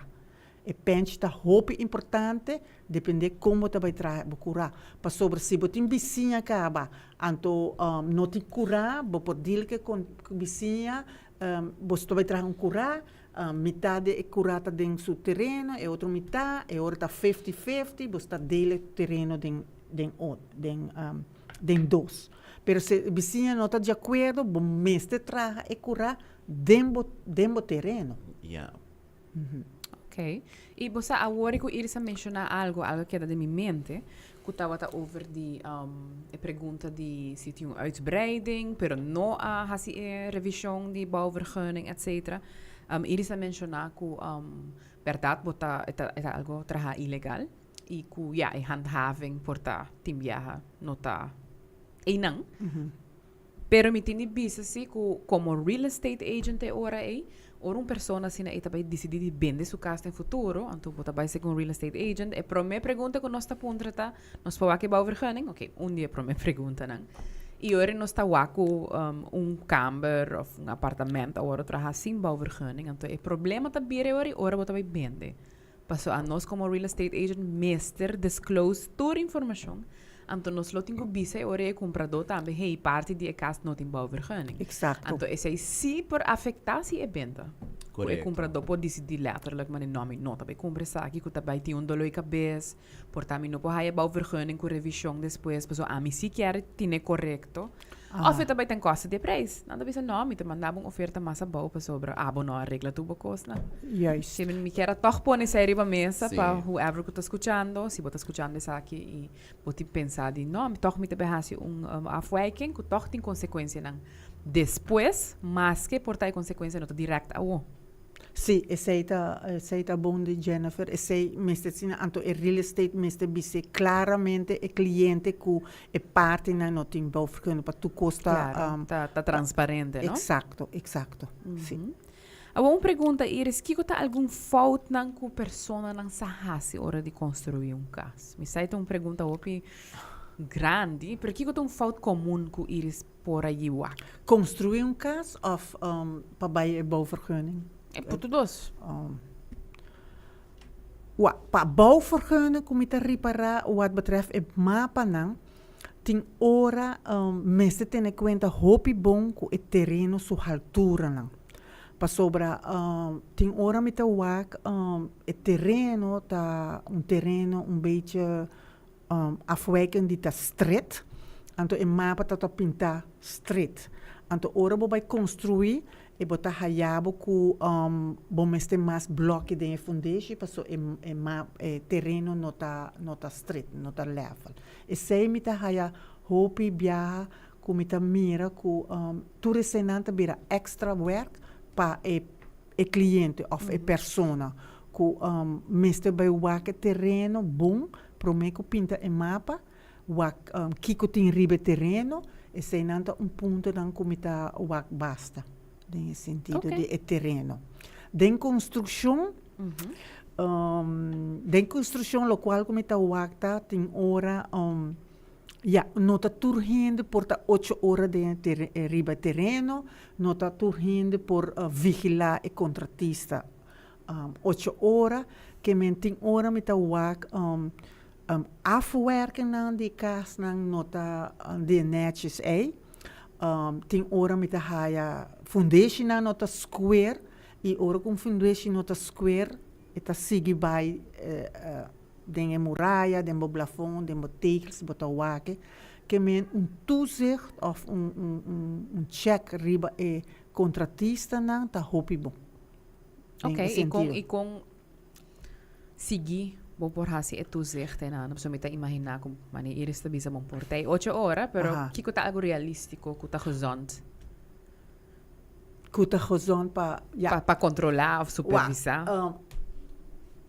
E penchi ta hopi importante depende kon bo ta bai traha bo kurá. Pasobra si bo tin bisiña kaba anto no tin kurá bo por deal ku e bisiña bo ta bai traha un kurá Mitad di e kura ta den su tereno, e otro mitad, e ora ta fifty fifty, bo sta deel e tereno den den den den dos. Pero si e bisiña no ta di akuerdo, bo mester traha e kura den bo den bo tereno. Ya. Ok. I bo sa awor ku Iris a menshoná algo, algo a keda den mi mente, ku tabata over di e pregunta di si tin un uitbreiding, pero no a hasi e revishon di bouwvergunning, etcetera. Iris a menshoná ku bèrdat bo ta e ta e ta algo traha ilegal i ku ya e handhaving por ta tin biaha no ta einan. Pero mi tin di bisa si ku komo real estate agent e ora ei, ora un persona asina ei ta bai disidí di bende su kas den futuro, anto bo ta bai segun un real estate agent, e promé pregunta ku nos ta puntra ta, Nos por wak e bouwvergunning? Oké, un di e promé preguntanan. I ora nos ta wak ku un kamber òf un apartamento a wòrdu traha sin bouwvergunning, anto e problema ta bira e ora ei ora bo ta bai bende. Paso anos komo real estate agent mester disclose tur informashon, anto nos lo tin ku bisa e ora e kumpradó tambe, hey, parti di e kas no tin bouwvergunning. Exacto. Anto esei sí por afektá si e benta. Ku e Korekto. kumpradó por disidí letterlijk, mane no, mi no ta bai kumpra esaki ku ta bai tin un doló di kabes, por ta mi no por haya bouwvergunning ku revishon despues, pasobra ami sí kier tine korekto. Of e ta bai ten koste di e prijs. Nan ta bisa, no, mi ta manda bo un oferta mas abou pasobra abo no a regla tur bo kosnan. Juist. Sí, mi kier a tòg pone esei riba mesa Sí. pa whoever ku ta skuchando, si bo ta skuchando esaki i bo tin pensa di, no, mi tòg mi ta bai hasi un afwijking ku tòg tin konsekuensianan despues, maske por ta e konsekuensia no ta dirèkt awo. Sí, esei ta, esei ta bon di Jennifer. Esei mester asina, anto e real estate mester bis'é claramente e cliente cu e partinan no tin bouwvergunning pa tur cos ta. Claro, ta, ta transparente, no? Exacto, exacto, sí. Awor un pregunta, Iris, kiko ta algun foutnan ku personanan sa hasi ora di konstruí un kas? Mi sa e ta un pregunta hopi grandi, pero kiko ta un fout komun ku Iris por a yiwak? Konstruí un kas òf pa bai e bouwvergunning? E por tur dos. Wak, pa bouwvergunning ku mi ta ripará wat betreft e mapanan, tin ora mester tene kuenta hopi bon ku e tereno su halturanan. Pasobra tin ora mi ta wak e tereno ta un tereno un bechi Afwijken di ta stret, anto e mapa ta ta pintá stret. Anto ora bo bai konstruí e bo ta haya bo ku bo mester mas blòki den e fundeshi paso e e e tereno no ta no ta stret, no ta lèvel. Esei mi ta haya hopi biaha ku mi ta mira ku tur eseinan ta bira èkstra wèrk pa e e cliente of e persona cu mester bay wak e tereno bon prome cu pinta e mapa, wak kico tin riba e tereno, eseynan ta un puntonan cu mi ta wak basta den e sentido di e tereno. Den construccion, den construccion locual cu mi ta wak ta tin ora Ya, no ta tur hende por ta ocho ora den e riba e tereno, no ta tur hende por vigilá e kontratista ocho ora, ke men tin ora mi ta wak afwerkingnan di e kasnan no ta den nètjes ei, tin ora mi ta haya fundeshinan no ta square i ora ku un fundeshi no ta square e ta sigui bai. Den e muraya, den bo blafon, den bo tegels, bo ta wak ke men un toezicht of un un un un check riba e contratistanan ta hopi bon. Den e Oké, i kon sentido. i kon sigui bo por hasi e toezicht einan? Pasobra mi ta imaginá ku mane Iris ta bisa bon por ta e ocho ora, pero Aha. kiko ta algu realístiko ku ta gezond? Ku ta gezond pa, ya. Pa, pa kontrolá òf supervisá. Wak,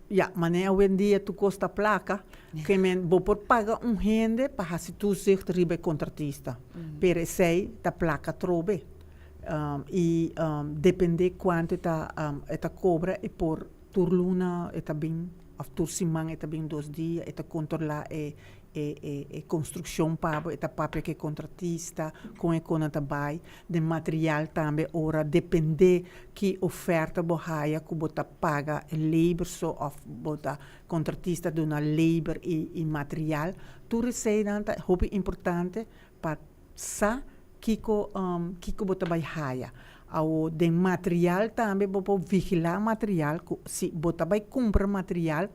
ya, manera awendia tur kos ta plaka, ke men bo por paga un hende pa hasi toezicht riba e kontratista, pero esei ta plaka atrobe. I dependé kuantu e ta e ta kobra e por tur luna e ta bin òf tur siman e ta bin dos dia e ta kontrolá e e e e construccion pa bo, e ta papia cu e contratista, con e conan ta bay, den material tambe ora depende ki oferta bo haya cu bo ta paga e labor so of bo ta contratista duna labor y y material, tur eseynan ta hopi importante pa sa kiko kiko bo ta bay haya. Awo den material tambe bo por vigila material cu si bo ta bay cumpra material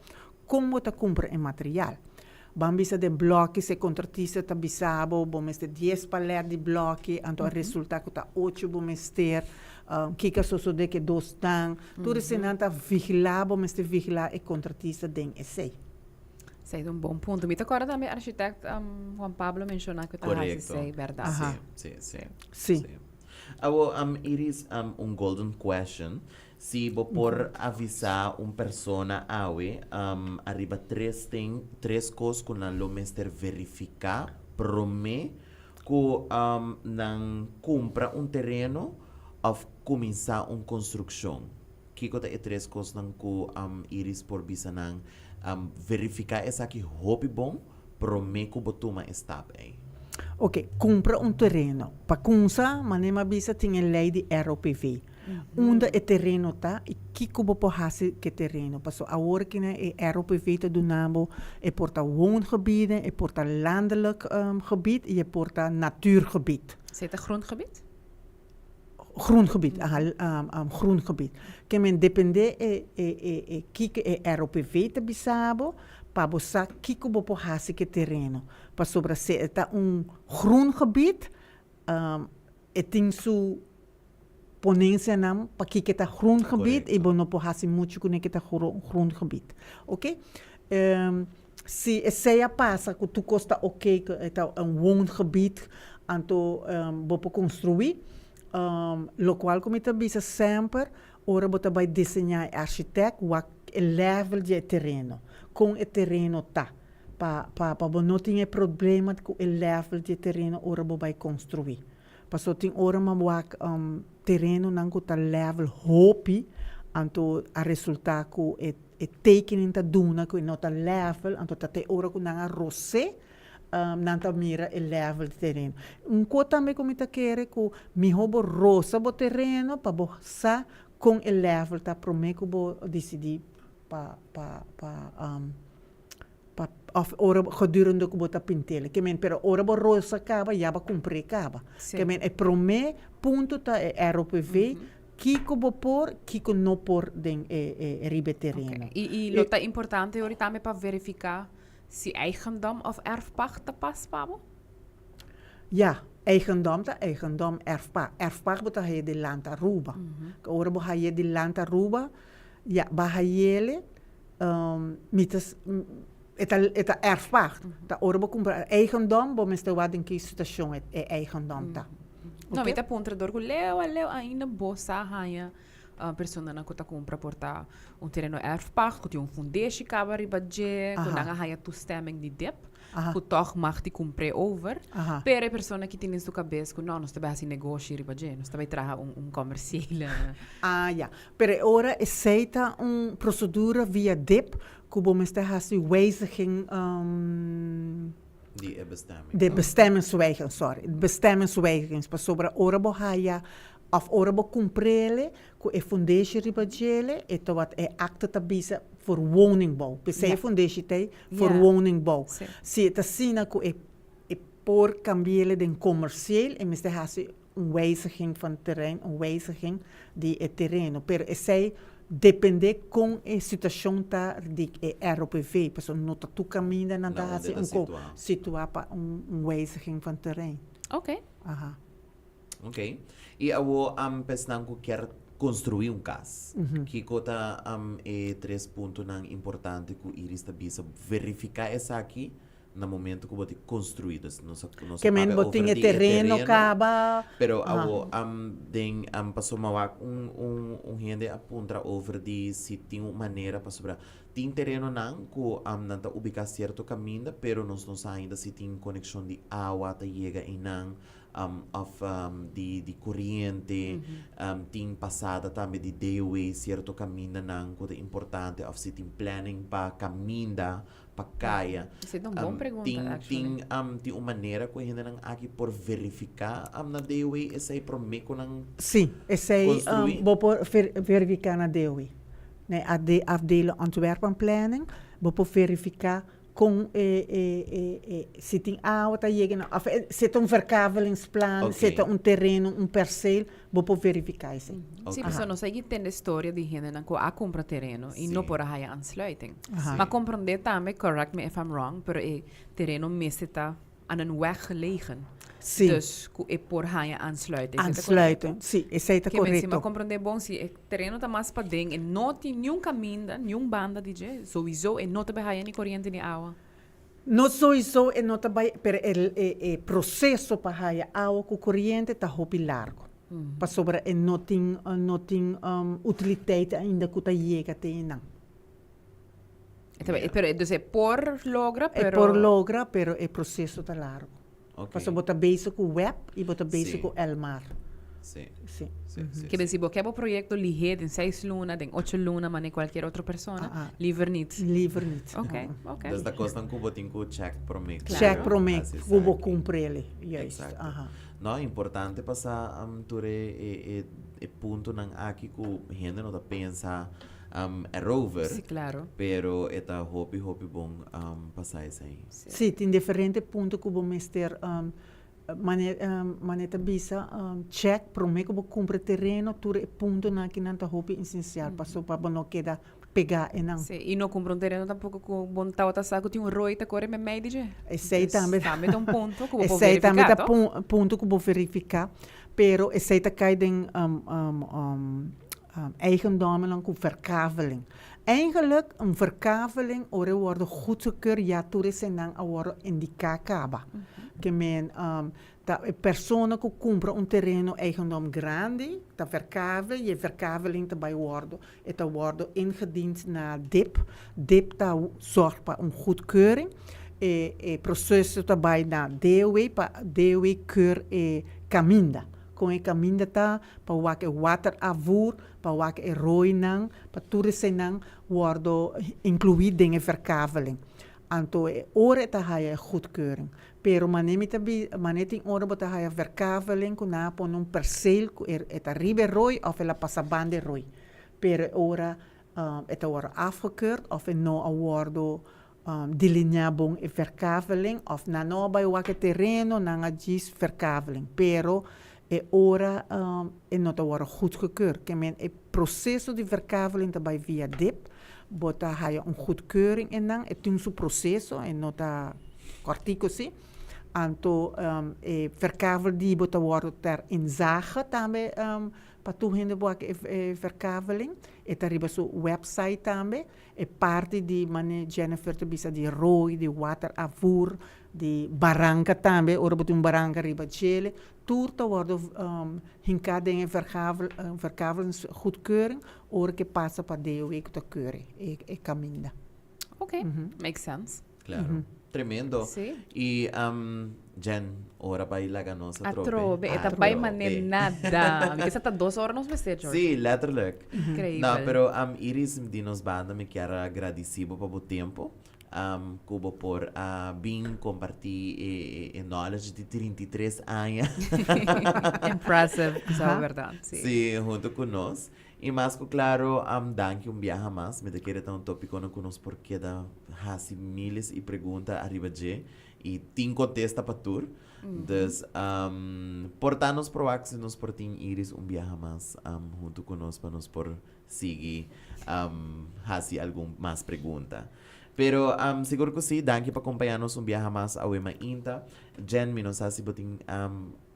Kon bo ta kumpra e material? Ban bisa den blòki, si e kontratista ta bisa bo, bo mester dies palèt di blòki, anto a resultá ku ta ocho bo mester. Kiko a sosodé ku e dosnan? Tur eseinan ta vigilá, bo mester vigilá e kontratista den esei. Esei ta un bon punto. Mi ta kòrda tambe architect Juan Pablo menshoná ku ta hasi esei, bèrdat? Sí, sí, sí. Sí. Awor, Iris, un golden question. Si bo por avisá un persona awe ariba tres ten, tres kos ku nan lo mester verifiká promé ku nan kumpra un tereno òf kuminsá un konstrukshon, kiko ta e tres kosnan ku Iris por bisa nan verifiká esaki hopi bon promé ku bo tuma e stap ei? Oke, kumpra un tereno. Pa kumsa, manera mi a bisa tin e lei di ROPV. Unda e tereno ta i kiko bo por hasi ku e tereno. Pasobra awor kina e ROPV ta duna bo, e por ta woongebieden, e por ta landelijk gebied i e por ta natuurgebied. Esei ta grondgebied? Groengebied, aha, groengebied. Ke men depende e e e e kiko e ROPV ta bisa bo, pa bo sa kiko bo por hasi ku e tereno. Pasobra si e ta un groengebied, e tin su ponencianan pa kiko ta groengebied y bo no por haci mucho cune ke ta groengebied. Ok. Si esey a pasa cu tur cos ta ok, cu e ta un woongebied, anto bo por construi. Locual cu mi ta bisa semper, Ora bo ta bai diseñá e architect wak e level di e tereno, kon e tereno ta, pa pa pa bo no tin e problema ku e level di e tereno ora bo bai konstruí. Paso tin ora mi a wak terenonan ku ta level hopi, anto a resultá ku e e tekening ta duna ku e no ta level, anto ta te ora ku nan a ros'é nan ta mira e level di tereno. Un kos tambe ku mi ta kere ku mihó bo rosa bo tereno pa bo sa kon e level ta promé ku bo disidí pa pa pa pa òf ora gedurende ku bo ta pint'el. Ke men pero ora bo rosa kaba ya bo a kumpr'é kaba. Ke men e promé punto ta e ROPV, kiko bo por, kiko no por den e e riba e tereno. I lo ta importante ori tambe pa verifiká Si eigendom of erfpacht ta pas pa bo? Ya, eigendom ta eigendom, erfpacht. Erfpacht bo ta haya di Land Aruba. Ora bo haya di Land Aruba, ya, bo a hayele, mi ta, e ta, e ta erfpacht. Ta ora bo kumpra eigendom, bo mester wak den ki situashon e eigendom ta. No, mi ta puntra dor ku leu a leu ainda bo sa haña Personanan ku ta kumpra por ta un tereno erfpacht ku tin un fundeshi kaba riba dje, ku nan a haña toestemming di dip, ku tòg mag di kumpr'é over. Pero e persona ki tin den su kabes ku no, nos ta bai hasi negoshi riba dje, nos ta bai traha un komersiele. Ah ya. Pero e ora esei ta un prosedura via dip ku bo mester hasi wijziging. Di e bestemming. De bestemmingswijziging, sorry. Bestemmingswijziging, pasobra ora bo haya Of ora bo kumprele ku e fundeshi riba djele, e ta wat e akte ta bisa voor woningbouw. P'esei e fundeshi ta ei voor woningbouw. Si e ta asina ku e e por kambiele den komersieel, e mester hasi un wijziging van terrein, un wijziging di e tereno. Pero esei depende kon e situashon ta di e ROPV, pasobra no ta tur kaminda nan ta hasi un ko situá pa un wijziging van terrein. Oké. Aha. Ok. I awo am pesnan ku kier konstruí un kas. Kiko ta am e tres puntonan importante ku Iris ta bisa verifiká esaki na momento ku bo ta konstruí? Dus nos a nos a Ke men papia bo over tin e di e tereno tereno, kaba. pero Aha. awo am den am pasobra wak un un un hende a puntra over di si tin un manera pasobra tin terenonan ku am nan ta ubiká sierto kaminda pero nos no sa ainda si tin konekshon di awa ta yega einan. of di di koriente, tin pasada tambe di DOW sierto kamindanan ku ta importante of si tin planning pa kaminda pa kaya. Esei ta un bon pregunta Tin actually. tin tin un manera ku e hendenan aki por verifiká na DOW esei promé ku nan Sí, esei konstruí? bo por verifiká na DOW. Na e afdeling ontwerp en planning bo por verifiká Con e e e e si tin awa ta yega na of e si ta un verkavelingsplan, Ok. si ta un tereno, un perceel, bo por verifica esey. Sí, Aha. pasobra nos a yega tende storia di hendenan cu a cumpra tereno y no Sí. por a haya aansluiting. Aha. Ma comprende tambe, correct me if I'm wrong, pero e tereno mester ta aan een weg gelegen. Sí. Dus ku e por haña aansluiting. Aansluiting, sí, esei ta Ke men si korekto. mi komprondé bon, si e tereno ta mas paden, e no tin niun kaminda, niun banda di dje, souiso e no ta bai haña ni koriente ni awa. No souiso e no ta bai, pero e e e proseso pa haña awa ku koriente ta hopi largu. Pasobra e no tin no tin utiliteit ainda ku ta yega te einan. E ta bai, pero dus e por logra, E pero. por logra, pero e proseso ta largu. Ok. Pasobra bo ta bezig ku web i bo ta bezig Sí. ku Elmar. Sí. Sí. Sí, sí, Ke sí. si bo ke bo proyecto lihé den seis luna, den ocho luna, mane cualkier otro persona, Ah, ah. liever niet. Liever niet. Ok, Ah. ok. Dus ta kosnan ku bo tin ku check promé ku Claro. Check promé hasi ku bo esaki. kumpr'e, juist. Exacto. Aha. No, importante pa sa tur e, e, e, e puntonan aki ku hende no ta pensa erover. Sí, claro. Pero e ta hopi, hopi bon pa sa esei. Sí. Sí, tin diferente punto ku bo mester mane mane ta bisa check promé ku bo kumpra tereno tur e puntonan akinan ta hopi esensial paso pa bo no keda pegá einan. Sí, i no kumpra un tereno tampoko ku bo no tabata sa ku tin un roi ta kore meimei di dje. Esei tambe Dus tambe ta un punto ku bo por esei tambe verifiká, ta toch? punto ku bo verifiká, pero esei ta kai den eigendommennan ku verkaveling. Eigenlijk un verkaveling ora e wordo goedgekeurd ya tur esenan a wordo indica caba. Ke men ta e persona cu cumpra un tereno eigendom grandi ta verkavel y e verkaveling ta bay wordo e ta wordo ingediend na dip. Dip ta zorg pa un goedkeuring. E e proceso ta bay na DOW pa DOW keur e caminda. Con e caminda ta pa wak e waterafvoer, pa wak e rooinan, pa tur eseinan wordo inclui den e verkaveling. Anto e ora e ta haya e goedkeuring. Pero mane mi ta bi, mane tin ora bo ta haya verkaveling ku nan a pone un perseel ku e e ta riba e rooi of el a pasa banda e rooi. Pero e ora e ta wordo afgekeurd of e no a wordo delineá bon e verkaveling of nan no a bai wak e tereno, nan a djis verkaveling. Pero e ora e no ta wordo goedgekeurd. Ke men e proseso di verkaveling ta bai via dip, bo ta haya un goedkeuring einan, e tin su proseso, e no ta kòrtiku si. Anto e verkavel di bo ta wordo ter inzage tambe pa tur hende bo wak e verkaveling. E ta riba su website tambe. E parti di mane Jennifer ta bisa di rooi, di water afvoer, di baranka tambe, ora bo tin un baranka riba djele, tur ta wordo hinká den e verkavelingsgoedkeuring ora ke pasa pa DOW ku ta keure e kaminda. Ok, makes sense. Claro. Tremendo. Sí. Y Jen, ora bai laga nos atrobe. Atrobe, e ta bai mane nada. Mi kisa ta dos ora nos mester, George. Sí, letterlijk. Increíbel. No, pero Iris, di nos banda mi kier a gradici bo pa bo tempo. Cu bo por a bin comparti e knowledge di 33 aña. Impressive, bisa bo berdad. Sí. Sí, hunto cu nos. Y mas cu claro, danki un biaha mas. Mi ta kere ta un topiconan cu nos por keda haci miles y pregunta ariba dje y tin contesta pa tur. Dus, por ta nos por wak si nos por tin Iris un biaha mas hunto cu nos pa nos por sigui haci algun mas pregunta. Pero sigur cu si, danki pa compaña nos un biaha mas awe mainta. Jen, mi no sa si bo tin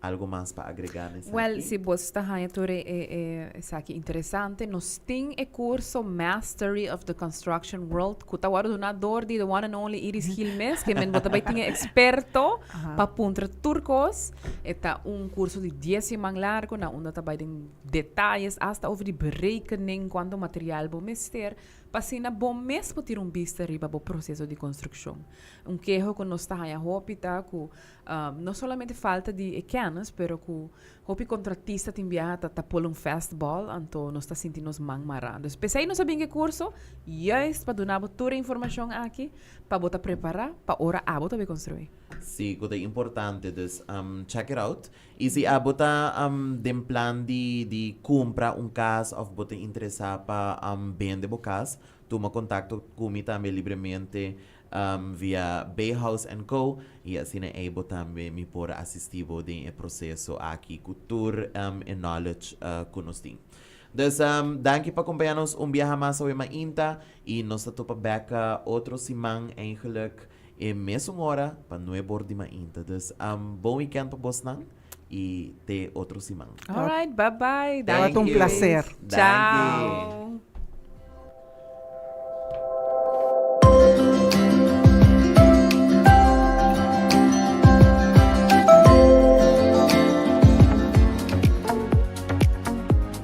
Algo mas pa agrega na esaki? Wel, si bo ta haña tur e e esaki interesante, nos tin e curso Mastery of the Construction World cu ta wòrdu duna dor di the one and only Iris Gil mes, ke men bo ta bai tin e experto pa puntra tur cos. E ta un curso di dies siman largo na unda ta bai den detayes hasta over di berekening, cuanto material bo mester, pa asina bo mes por tira un bista riba bo proceso di construccion. Un keho cu nos ta haña hopi ta cu No solamente falta di e kennis, pero ku hopi kontratista tin biaha ta ta pol un fastball, anto nos ta sinti nos man mará. Dus p'esei nos a bin ku e kurso, juist pa duna bo tur e informashon aki, pa bo ta prepará pa ora abo ta bay konstruí. Sí, ku ta importante. Dus check it out. I si abo ta den plan di di kumpra un kas òf bo ta interesá pa bende bo kas, tuma kontakto ku mi tambe libremente Via Bay House and Co. Y asina ey bo tambe mi por asisti bo den e proceso aki cu tur e knowledge cu nos tin. Dus danki pa compaña nos un biaha mas awe mainta y nos ta topa bek otro siman eigenlijk e mesun ora pa nuebe or di mainta. Dus bon weekend pa bosnan y te otro siman. Alright, bye bye. Tabata un placer. Ciao.